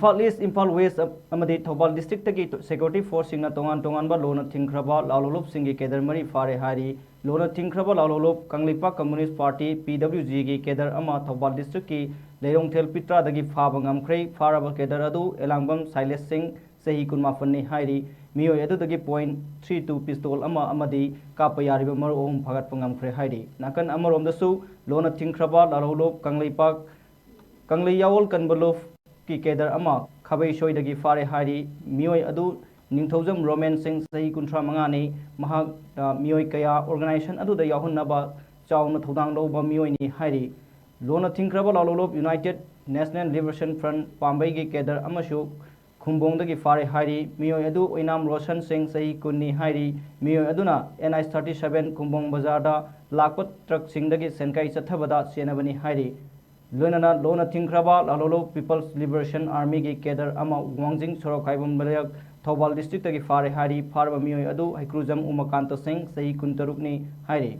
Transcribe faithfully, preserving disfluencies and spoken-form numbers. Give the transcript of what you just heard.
ꯏꯝꯐꯥꯜ ꯏꯁ, Imphal west ꯑꯃꯗꯤ Thoubal ꯗꯤꯁꯇ꯭ꯔꯤꯛꯇꯒꯤ security ꯐꯣꯔꯁꯁꯤꯡꯅ ꯇꯣꯉꯥꯟ ꯇꯣꯉꯥꯟꯕ ꯂꯣꯟꯅ ꯊꯤꯡꯈ꯭ꯔꯕ ꯂꯥꯜꯍꯧꯂꯨꯞꯁꯤꯡꯒꯤ ꯀꯦꯗꯔ ꯃꯔꯤ ꯐꯥꯔꯦ ꯍꯥꯏꯔꯤ꯫ ꯂꯣꯟꯅ ꯊꯤꯡꯈ꯭ꯔꯕ ꯂꯥꯜꯍꯧꯂꯨꯞ ꯀꯪꯂꯩꯄꯥꯛ ꯀꯝꯃꯨꯅꯤꯁ꯭ꯠ ꯄꯥꯔꯇꯤ, ꯄꯤ ꯗꯕ꯭ꯂꯤꯎ ꯖꯤꯒꯤ ꯀꯦꯗꯔ ꯑꯃ ꯊꯧꯕꯥꯜ ꯗꯤꯁꯇ꯭ꯔꯤꯛꯀꯤ ꯂꯩꯔꯣꯡꯊꯦꯜ ꯄꯤꯇ꯭ꯔꯥꯗꯒꯤ ꯐꯥꯕ ꯉꯝꯈ꯭ꯔꯦ꯫ ꯐꯥꯔꯕ ꯀꯦꯗꯔ ꯑꯗꯨ ꯑꯦꯂꯥꯡꯕꯝ ꯁꯥꯏꯂꯦꯁ ꯁꯤꯡ, ꯆꯍꯤ ꯀꯨꯟꯃꯥꯄꯟꯅꯤ ꯍꯥꯏꯔꯤ꯫ ꯃꯤꯑꯣꯏ ꯑꯗꯨꯗꯒꯤ ꯄꯣꯏꯟꯠ ꯊ꯭ꯔꯤ ꯇꯨ ꯄꯤꯁꯇꯣꯜ ꯑꯃ ꯑꯃꯗꯤ ꯀꯥꯞꯄ ꯌꯥꯔꯤꯕ ꯃꯔꯨꯞ ꯑꯍꯨꯝ ꯐꯥꯒꯠꯄ ꯉꯝꯈ꯭ꯔꯦ ꯍꯥꯏꯔꯤ꯫ ꯅꯥꯀꯟ ꯑꯃꯔꯣꯝꯗꯁꯨ ꯂꯣꯟꯅ ꯊꯤꯡꯈ꯭ꯔꯕ ꯂꯥꯜꯍꯧꯂꯨꯞ ꯀꯪꯂꯩꯄꯥꯛ ꯀꯪꯂꯩ ꯌꯥꯑꯣꯜ ꯀꯟꯕ ꯂꯨꯞꯀꯤ ꯀꯦꯗꯔ ꯑꯃ ꯈꯥꯕꯩꯁꯣꯏꯗꯒꯤ ꯐꯥꯔꯦ ꯍꯥꯏꯔꯤ꯫ ꯃꯤꯑꯣꯏ ꯑꯗꯨ ꯅꯤꯡꯊꯧꯖꯝ ꯔꯣꯃꯦꯟ ꯁꯤꯡ, ꯆꯍꯤ ꯀꯨꯟꯊ꯭ꯔꯥ ꯃꯉꯥꯅꯤ꯫ ꯃꯍꯥꯛ, ꯑ, ꯃꯤꯑꯣꯏ ꯀꯌꯥ ꯑꯣꯔꯒꯅꯥꯏꯖꯦꯁꯟ ꯑꯗꯨꯗ ꯌꯥꯎꯍꯟꯅꯕ ꯆꯥꯎꯅ ꯊꯧꯗꯥꯡ ꯂꯧꯕ ꯃꯤꯑꯣꯏꯅꯤ ꯍꯥꯏꯔꯤ꯫ ꯂꯣꯟꯅ ꯊꯤꯡꯈ꯭ꯔꯕ ꯂꯥꯜꯍꯧꯂꯨꯞ ꯌꯨꯅꯥꯏꯇꯦꯗ ꯅꯦꯁꯅꯦꯜ ꯂꯤꯕꯔꯦꯁꯟ ꯐ꯭ꯔꯟꯠ ꯄꯥꯝꯕꯩꯒꯤ ꯀꯦꯗꯔ ꯑꯃꯁꯨ ꯈꯨꯝꯕꯣꯡꯗꯒꯤ ꯐꯥꯔꯦ ꯍꯥꯏꯔꯤ꯫ ꯃꯤꯑꯣꯏ ꯑꯗꯨ ꯑꯣꯏꯅꯥꯝ ꯔꯣꯁꯟ ꯁꯤꯡ, ꯆꯍꯤ ꯀꯨꯟꯅꯤ ꯍꯥꯏꯔꯤ꯫ ꯃꯤꯑꯣꯏ ꯑꯗꯨꯅ ꯑꯦꯟ ꯑꯥꯏꯁ ꯊꯥꯔꯇꯤ ꯁꯚꯦꯟ ꯈꯨꯝꯕꯣꯡ ꯕꯖꯥꯔꯗ ꯂꯥꯛꯄ ꯇ꯭ꯔꯛꯁꯤꯡꯗꯒꯤ ꯁꯦꯟꯀꯥꯏ ꯆꯠꯊꯕꯗ ꯆꯦꯟꯅꯕꯅꯤ ꯍꯥꯏꯔꯤ꯫ ꯂꯣꯏꯅꯅ ꯂꯣꯟꯅ ꯊꯤꯡꯈ꯭ꯔꯕ ꯂꯥꯜꯍꯧꯂꯨꯞ ꯄꯤꯄꯜꯁ ꯂꯤꯕꯔꯦꯁꯟ ꯑꯥꯔꯃꯤꯒꯤ ꯀꯦꯗꯔ ꯑꯃ ꯋꯥꯡꯖꯤꯡ ꯁꯣꯔꯣꯛ ꯈꯥꯏꯕꯝ ꯂꯩꯔꯛ ꯊꯧꯕꯥꯜ ꯗꯤꯁꯇ꯭ꯔꯤꯛꯇꯒꯤ ꯐꯥꯔꯦ ꯍꯥꯏꯔꯤ꯫ ꯐꯥꯔꯕ ꯃꯤꯑꯣꯏ ꯑꯗꯨ ꯍꯩꯀ꯭ꯔꯨꯖꯝ ꯎꯃꯥꯀꯥꯟꯇ ꯁꯤꯡ, ꯆꯍꯤ ꯀꯨꯟꯇꯔꯨꯛꯅꯤ ꯍꯥꯏꯔꯤ꯫